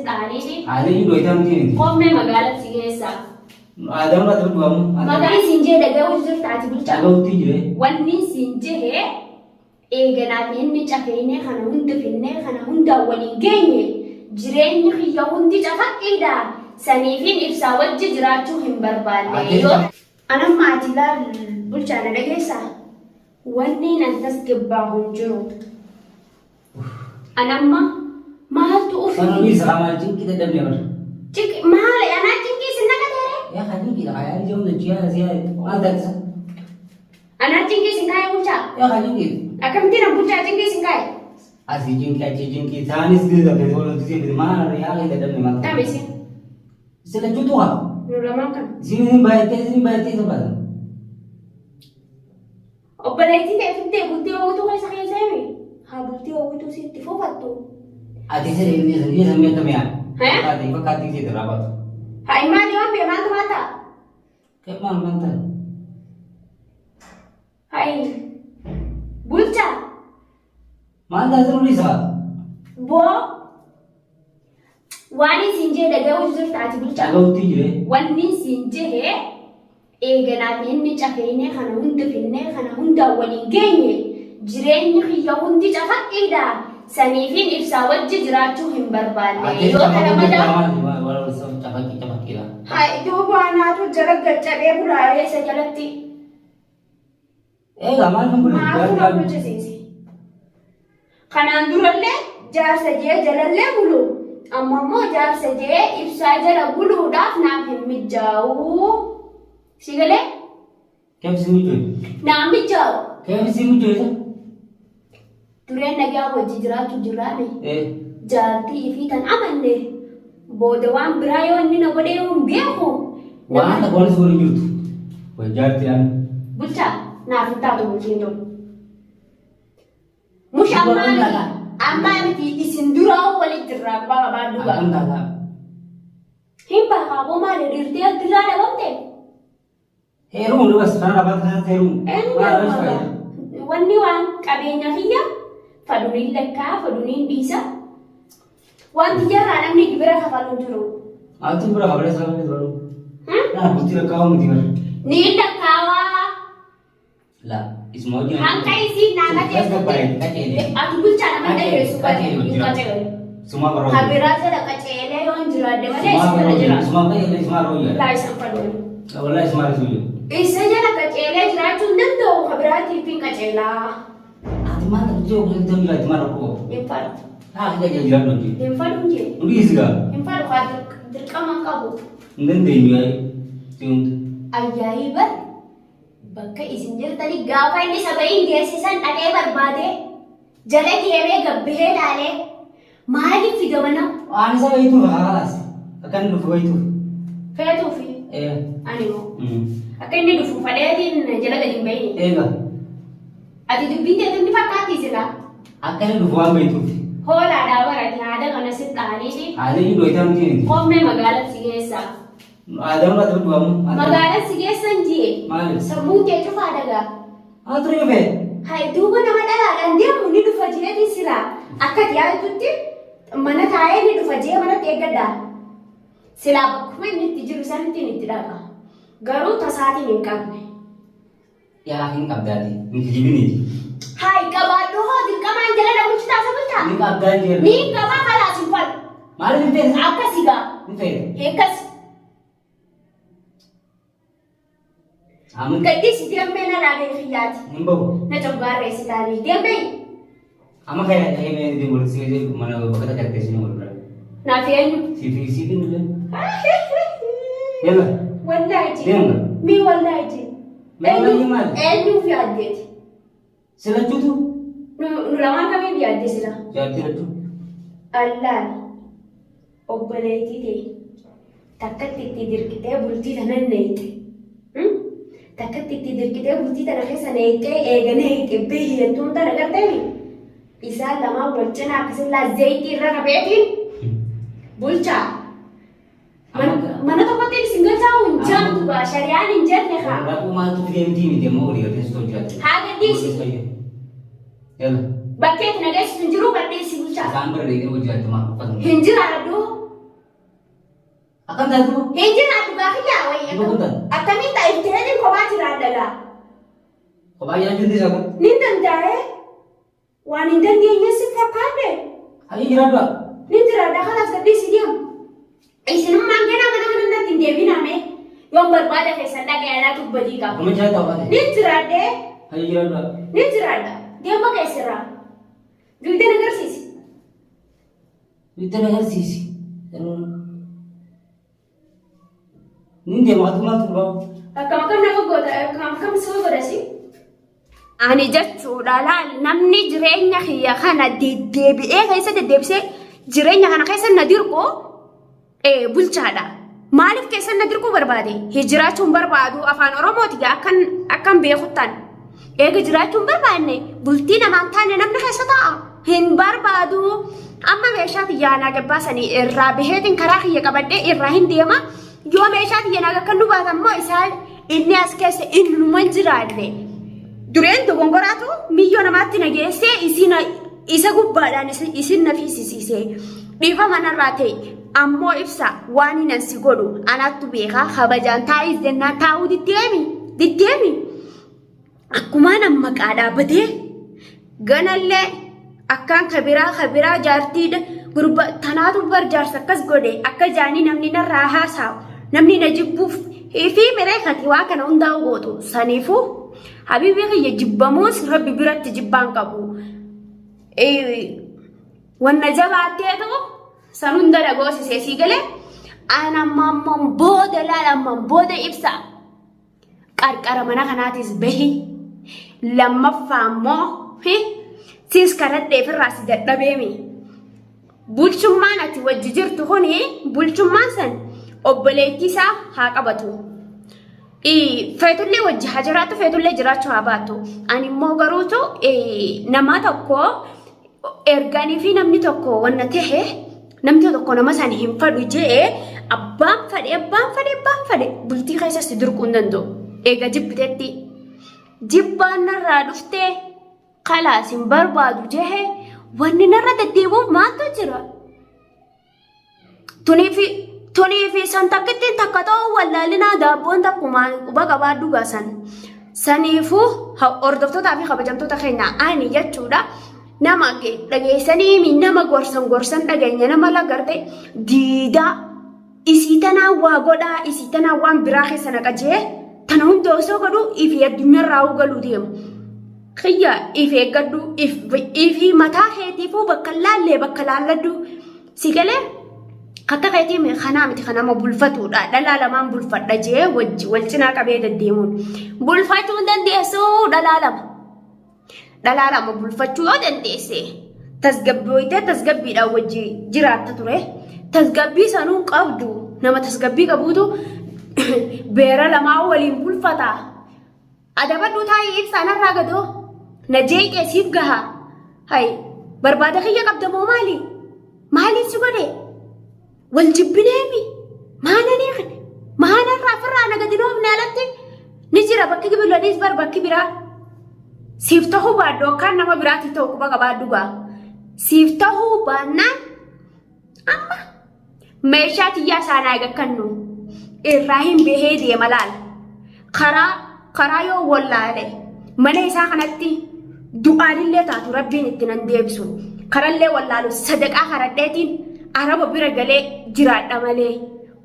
dhahaniiti. Aadaa iyyuu dho'itaa miti miti. Qofnee magaalatti si geessa. Aadaa irraa ta'u du'amu. Magaalli siin jee dhaga'uu jirta ati bulchaa. Dhaga'utti jire. Wanni siin jee eeganaa fi inni cafeynee kana hunda finnee kana hundaan waliin geenye jireenyi kiyya hundi cafaqqiidha. Saniifin ibsaa wajji jiraachuu hin barbaanne. Yoo Anamma ati laal bulchaa na dhageessaa? Wanniin an tasgabbaahu hin jiru. An amma maaltu ufi? Kan nuyi isaa maal cinqii dadhabne bara. Cinqi maali anaa cinqii isin naqateere? Yaa kan cinqii dha yaa ijoo dachii yaa siyaa maal taatisa? Anaa cinqii isin kaa'e bulchaa? Yaa kan cinqii. Akkamittiin an bulchaa cinqii isin kaa'e? Asii cinqii achii cinqii isaanis gadi wal hojjechiifte maal yaa kan dadhabne maal? Kam isin? Isin lachuutu haa. Nu lamaan kam? Isin hin baay'attee isin hin baay'attee isa baatan. Obboleettii ta'e fiddee bultii hawwituu keessa keessa himi. Haa bultii hawwituu sitti fufattu. Ati isa inni isa inni isa mi'a mi'a. Hee? Fakkaatti fakkaatti ishee irraa baatu. Haa maali waan bee maaltu maal ta'a? Kan maal maal ta'a? Hayi bulchaa Maal ta'a jiru isaa? boo waan isin jee dhaga'uu jirta ati bulchaa. Dhaga'utti jire. Wanni isin jee eeganaa fi inni cafeynee kana hunda finnee kana hundaan waliin geenye jireenyi kiyya hundi cafaqqiidha. Saniifin ibsaa wajji jiraachuu hin barbaanne. Yoo kana madaa Cafaqqii cafaqqiidha. Hayi duuba anaatu jala gaccabee bulaalee isa jalatti. Egaa maal kan bulchu? Maaltu na bulchisiise? Kanaan durallee jaarsa jee jalallee bulu. Amma immoo jaarsa jee ibsaa jala buluudhaaf naaf hin mijaa'u. Si galee? Keef si mijoe? Naaf mijaa'u. Keef si mijoe isa? Dureen nagaa wajji jiraachuu jirraame. Eh. Jaartii ifii tan amanne booda waan biraa yoo inni na godhee hin beeku. Waan takka waan si waliin jirtu. Way jaartii aan. Bulchaa naaf hin taatu bultiin tun. Mush ammaa miti ammaa miti isin duraa walitti jirraa quba qabaadhu gaa. Akkam taataa? Hin baakaa boo maali dhiirtee addirraa dhabamte? Heerumu duras kana rabaa kana heerumu. Eenyu Waan heeruma argaa gaa? Wanni waan qabeenya kiyya fadhuniin lakkaa fadhuniin dhiisa. Wanti jarraa namni gibira kafalu hin jiru. Maaltu bira kabalee isaa malee dura. Hmm? Naa bultii lakkaa'uu miti bara. Ni lakkaawaa. La isuma wajjin. Hanqa isiin naa qajeelchutti. Ati bulchaa nama dhageessu Qajeelu hin jira. qajeelu. Suma baroo. Kan biraa jala qaceelee yoo hin jiraadde malee Suma isin baroo. bira jira. Suma qajeelu suma baroo jira. Laa isan fadhuun. Wallahi suma baroo jira. Isa jala qaceelee jiraachuu hin danda'u kan biraatiif hin qaceelaa. Ati maal ta'u jiru kun ta'u jiraatti maal rakkoo. Hin fadhu. Haa akka qajeelu jiraadhu hojii. Hin fadhu hin jee. Nuti isigaa. Hin fadhu haa dirqama hin qabu. Hin dandeenyu yaa'ii. Si'umtu. Ayyaayii bar Bakka isin jirtani gaafa inni saba'iin geessisan dhaqee barbaadee jala deemee gabbihee laalee maaliif fida mana Waan isa wayituuf haa kalaas. Akka inni dhufu wayituuf. feetuufi Ee. ani moo akka inni dhufu fadheetiin jala gadi hin bahini. Eega. Ati dubbiin teetu inni fakkaatti silaa. Akka inni dhufu waan beektuuf. Hoolaadhaa barate haada kana si xaaniiti Haala inni dho'itaa miti miti. qofnee magaalatti si geessaa. Aadaa irraa ta'u du'amu. Magaalaan si geessan jee. Maali? Sammuun kee cufaa dagaa. Haa ture dhufee. Hay duuba nama dhalaadhaan deemu ni dhufa jeetiin silaa akka ati yaaddutti mana taa'ee ni dhufa jee manatti eeggadha. Silaa bakkuma inni itti jiru sanittiin itti dhaqa. Garuu tasaatiin hin qabne. Yaa hin qabdaati. Hin kijibiniiti. Hay qabaadhu hoo dirqamaan jala na bulchitaa isa bulchaa? Ni qabdaa hin Ni qabaa kalaas hin fadhu. Maaliif hin feene? Akkasi gaa. Hin feene. Akkas. Amma Gaddisi deemee na raagee kiyyaati. hin bahu. Na coggaarreessitaanii deemee. Amma kan himee deemu walitti si mana bakka takka teessee wal bira. Naaf eenyu? Siif siif hin illee. Yalla. Wallaahi jee. Deemna. Mii wallaahi jee. Wallaahi maali? Eenyuuf yaaddeeti? Silachuutu. Nu lamaan kamiif yaadde sila? Jaartii lachuu. Allaan obboleettii ta'e takkatti itti dirqitee bultii tana neeyxe. Takkatti itti dirqitee bultii tana keessa neeyxee eega neeyxe bihi jettuun tana garteemi. Isaan lamaan wal cinaa akkasillaa zayitii irra qabeetiin bulchaa. Mana tokkotti isin galchaa hin jaamtu gaa shari'aan hin jenne kaa. Rakkoo maaltu fidee miti miti ammoo walii galtee situ hojjate. Haa gadhiisi. Yalla. Bakkeetti na geessisu hin jiru gadhiisi bulchaa. Isaan bira deemtee hojjate maal uffatu. Hin jiraadhu. Akkam taatu? Hin jiraadhu gaa kiyyaa wayii. Duuba kun taate. Akkamiin ta'a ifteetiin kophaa jiraadha gaa. Kophaa jiraachuun dhiisa kun. Nin danda'ee waan hin dandeenye si fakkaate. Hayyee jiraadhu. Nin jiraadha kanaaf gadhiisi deemu. Isinummaan ganaa mana kana natti hin deebiname. Yoon barbaada keessan dhaqee anaatu badii qaba. Akkuma jiraatu hawaasa. Nin jiraadhee Hayyee jiraadhu. nin jiraadha. Deema keessirraa. Dugda na agarsiisi. Dugda na agarsiisi. Nin deema ati maaltu bahu. Akkam akkam nama goota akkam akkam saba godhasi. Ani jechuudha laal namni jireenya kiyya kana deddeebi'ee keessa deddeebisee jireenya kana keessa na dirqu bulchaadha. Maaliif keessa na dirquu barbaade? Jiraachuun barbaadu afaan Oromooti gaa akkan akkan beekuttan. Eega jiraachuu hin barbaanne bultii namaan taane namni keessa taa'a. Hin barbaadu. Amma meeshaa tiyyaa naa gabbaasanii irraa baheetiin karaa kiyya qabadhee irraa hin deema. Yoo meeshaa tiyya naa kan nu baatan immoo isaan inni as keessa innuma hin jiraanne. Dureen dogongoraatu miyyoo namaatti na geessee isiin isa gubbaadhaan isin na fiisisiise. Dhiifama narraa ta'e ammoo ibsa waan hin ansi godhu anaattu beekaa kabajaan taa'is jennaan taa'uu diddeemi diddeemi. Akkumaan an maqaa dhaabbatee ganallee akkaan kabiraa kabiraa jaartii gurba tanaatu bar jaarsa akkas godhe akka jaanii namni narraa haasaa'u namni na jibbuuf fi miree kati waa kana hundaa'u gootu saniifuu habiibii kiyya jibbamuus rabbi biratti jibbaan qabu. Wanna jabaatteetu san hunda na goosisee sii galee an ammaan booda laala ammaan booda ibsa. Qarqara mana kanaatis bahi. Lammaffaa immoo siis kadhadheef irraa si dadhabeemi. Bulchummaan ati wajji jirtu kuni bulchummaan san obboleettii isaa haa qabatu. Feetullee wajji haa jiraattu feetullee jiraachuu haa baattu. Ani immoo garuutu nama tokko erganii fi namni tokko wanna tahe namni tokko nama san hin fadhu je'e abbaan fadhe abbaan fadhe abbaan fadhe bultii keessa si dirquu hin danda'u. Eega jibbitetti jibbaan narraa dhuftee kalaas hin barbaadu jehe wanni narra deddeebi'uuf maaltu jira? Tuniifi tuniifi san takkittiin takka ta'uu wallaalinaa daabboon takkumaan quba qabaadhu gaasan. Saniifuu hordoftootaa fi kabajamtoota keenya ani jechuudha. Nama dhageessanii mi nama gorsan gorsan dhageenya nama lagarte diidaa isii tanaa waa godhaa isii tanaa waan biraa keessa naqa jee tana hunda osoo godhu ifi addunyaarraa galuu deemu. Kiyya if eeggadhu ifi mataa keetiifuu bakka laallee bakka laalladhu. Si galee akka keetii mee kanaa miti kan nama bulfatuudha. Dhalaa lamaan bulfadha jee wajji wal cinaa qabee deddeemuun. Bulfachuu hin dandeessu dhalaa lama. Dhalaa lama bulfachuu yoo dandeesse tasgabbooytee tasgabbiidhaan wajji jiraatta ture. Tasgabbii sanuu hin qabdu. Nama tasgabbii qabuutu beera lamaa waliin bulfata. Adabadhuu taa'ii ibsaa narraa gadoo. Na jeeqee siif gaha. Hay barbaada kiyya qabda moo maali? Maaliin si godhe? Wal jibbineemi? Maananii kana? Maanarraa ofirraa na gadi dhoofne alatti ni jira bakki gibilaniis bar bakki biraa. Siif ta'uu baadhu akkaan nama biraatti ta'u quba qabaadhu gaa. Siif ta'uu baannaan amma Meeshaa tiyyaa isaa naa eegakkannu irraa hin bahee deema laal. Karaa karaa yoo wallaale mana isaa kanatti du'aanillee taatu rabbiin itti nan deebisu. Karallee wallaalu sadaqaa karadheetiin araba bira galee jiraadha malee.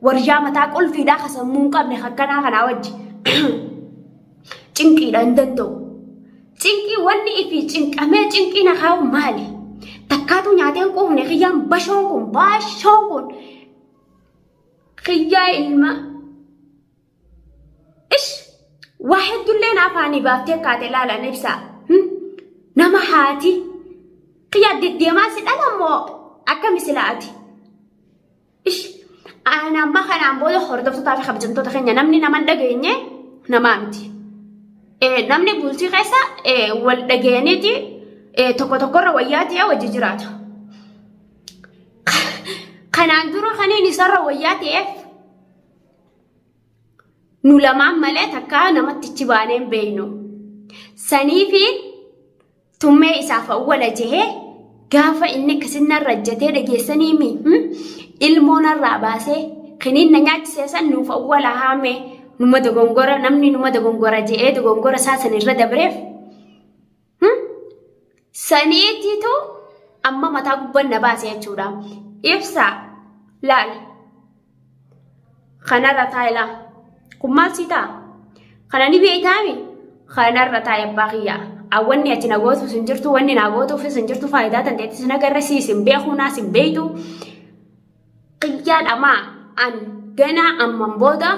Warshaa mataa qulfiidhaa ka sammuu hin qabne akkanaa kanaa wajji. Cinqiidha hin danda'u. Cinqii wanni ifi cinqamee cinqii na kaa'u maali? Takkaatu nyaatee hin quufne kiyyaan bashoon kun bashoon kun kiyyaa ilma ish waa hedduullee na afaanii baaftee kaate ilaalan ibsaa. Nama haati kiyyaa deddeemaa si dhala moo akkami sila ati? Ish aan amma kanaan booda hordoftootaa fi kabajamtoota keenya namni nama hin dhageenye namaa miti. Namni bultii keessa wal dhageenyeeti tokko tokkorra wayyaa ta'ee wajji jiraata. Kanaan dura kaniin isarra wayyaa ta'eef nu lamaan malee takkaa namatti ichi baanee hin beeknu. Saniifi Tummee isaaf awwala jehee gaafa inni akkasin narra ejjatee dhageessanii mi ilmoo narraa baasee Kiniin na nyaachisee san nuuf awwala haamee numa dogongora namni numa dogongora je'ee dogongora isaa san irra dabreef. Saniitiitu amma mataa gubban na baase jechuudha. Ibsa laal kanarra taa'e laa. Kun maal sii ta'a? Kana ni beektaami? Kanarra taa'e abbaa kiyyaa. Awwanni ati na gootuus hin jirtu, wanni naa gootuufis hin jirtu, faayidaa tan ta'ettis na garra siis hin beeku, naas hin beektu. Kiyyaa dhamaa an ganaa amman booda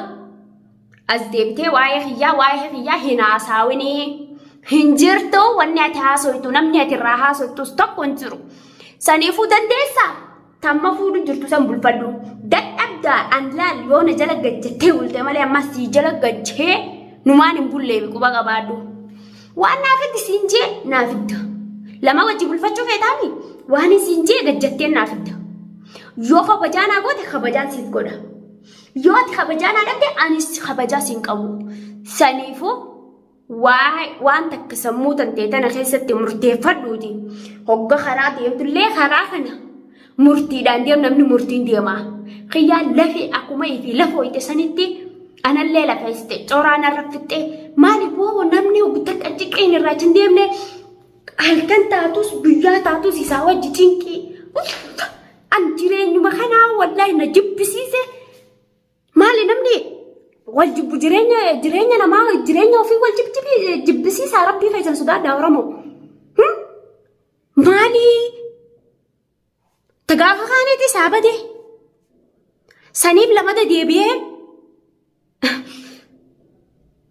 as deebitee waa'ee kiyyaa waa'ee kiyyaa hin haasaawinii. Hin jirtu wanni ati haasoytu namni ati irraa haasoytus tokko hin jiru. Saniifuu dandeessaa? Tamma fuudhu jirtu san bulfadhu. Dadhabdaa an laal yoo na jala gajjattee bulte malee ammas sii jala gajjee numaan hin bullee quba qabaadhu. Waan naa fiddi siin jee naa fidda. Lama wajji bulfachuu feetaami waan siin jee gajjattee naa fidda. Yoo kabajaa naa goote kabajaan siif godha. Yoo ati kabajaa naa dhabde anis kabajaa siin qabu. Saniifuu waan takka sammuu tantee tana keessatti murteeffadhuuti. Hogga karaa deemtullee karaa kana murtiidhaan deem namni murtiin deema. Kiyyaan lafee akkuma ifii lafooyte sanitti anallee lafeessite coraa narra fixxee maali boo namni takka ciqiin irraa hin deemne halkan taatus guyyaa taatus isaa wajji cinqii. An jireenyuma kanaa wallaahi na jibbisiise. Maali namni wal jibbu jireenya jireenya namaa jireenya ofii wal jibbisiisaa rabbii keessan sodaadhaa Oromoo. Maali gaafa kaaniiti isaa bade saniif lamata deebi'ee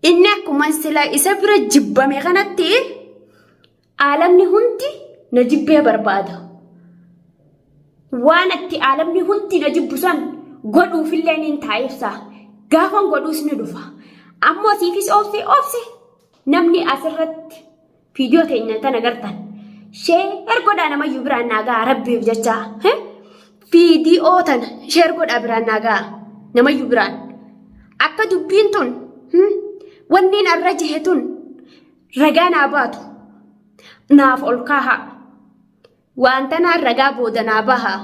inni akkuma sila isa bira jibbame kanatti Aalamni hundi na jibbee barbaada. Waan itti aalamni hundi na jibbu san godhuufillee niin ta'a ibsa. Gaafan godhuus ni dhufa. Ammoo siifis obse obse namni asirratti viidiyoo teenya tana gartan. Sheer godhaa namayyuu biraan naa ga'a rabbiif jecha. Viidiyoo tana sheer godhaa biraan naa ga'a namayyuu biraan. Akka dubbiin tun wanniin arra jihe tun Ragaa naa baatu naaf ol kaahaa. Waan tanaan ragaa booda naa bahaa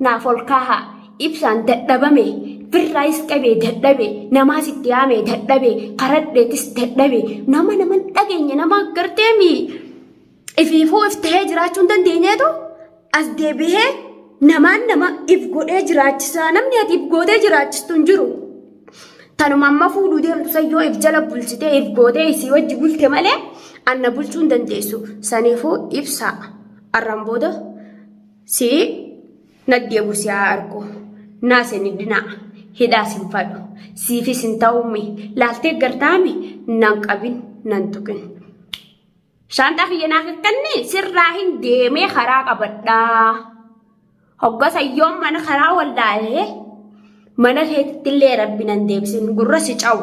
naaf ol kaahaa. Ibsaan dadhabame birraayis qabee dadhabe namaas itti yaamee dadhabe karadheetis dadhabe nama nama hin dhageenye nama garteemi ifiifuu if tahee jiraachuu hin dandeenyeetu as deebi'ee namaan nama if godhee jiraachisaa namni ati if gootee jiraachistu hin jiru. Tanuma amma fuudhuu deemtu san yoo if jala bulchitee if gootee isii wajji bulte malee anna bulchuu hin dandeessu. Saniifuu ibsaa arran booda si naddeebu si haa argu. Naas hin hidhinaa hidhaas hin fadhu siifis hin ta'uumi laaltee gartaami nan qabin nan tuqin. Shaanxaa kiyya naaf kenni sirraa hin deemee karaa qabadhaa. Hoggasa yoon mana karaa wallaalee mana keetitti illee rabbi nan deebisin gurra si cawu.